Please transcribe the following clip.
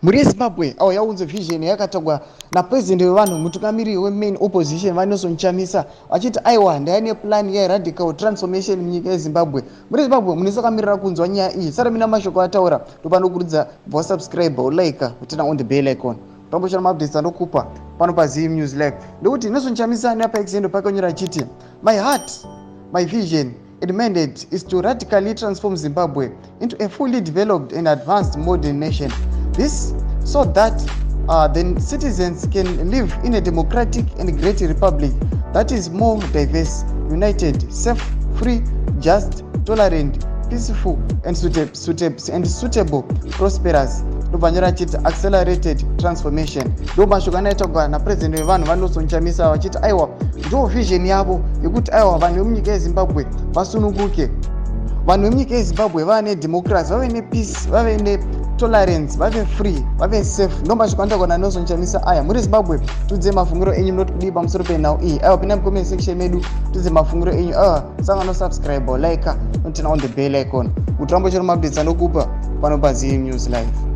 Mhuri yeZimbabwe awo yaunze vision yakatagwa napresident wevanhu, mutungamiriri wemain opposition, VaNelson Chamisa, vachiti aiwa, ndaya neplan yeradical transformation munyika yeZimbabwe. Mhuri yeZimbabwe, munhu sakamirira kunzwa nyaya iyi sara mina mashoko ataura, ndopanokurudzira kubva wasubscribe, ulike, kuturn on the bell icon, rambochana maupdates andokupa pano paZim News Live. Ndekuti Nelson Chamisa nepaX handle pakanyora achiti, "My heart, my vision and mandate is to radically transform Zimbabwe into a fully developed and advanced modern nation. This so that the citizens can live in a democratic and great republic that is more diverse, united, safe, free, just, tolerant, peaceful and suitable, prosperous." Ndobva nyora achiti accelerated transformation. Ndo mashoko anoitagwa napurezidendi wevanhu, vaNelson Chamisa, vachiti aiwa, ndo vision yavo yekuti aiwa, vanhu vemunyika yeZimbabwe vasununguke, vanhu vemunyika yeZimbabwe vave nedemocracy, vave nepeace, vave netolerance, vave free, vave safe. Ndo mashoko anoitagwa naNelson Chamisa aya. Muri Zimbabwe, tudze mafungiro enyu, munoti kudii pamusoro penhau iyi? Aiwa, pinda mucomment section medu, tudze mafungiro enyu. Aiwa, sangano subscribe, like, noturn on the bell icon kuti rambo chero maupdates anokupa pano paZim News Live.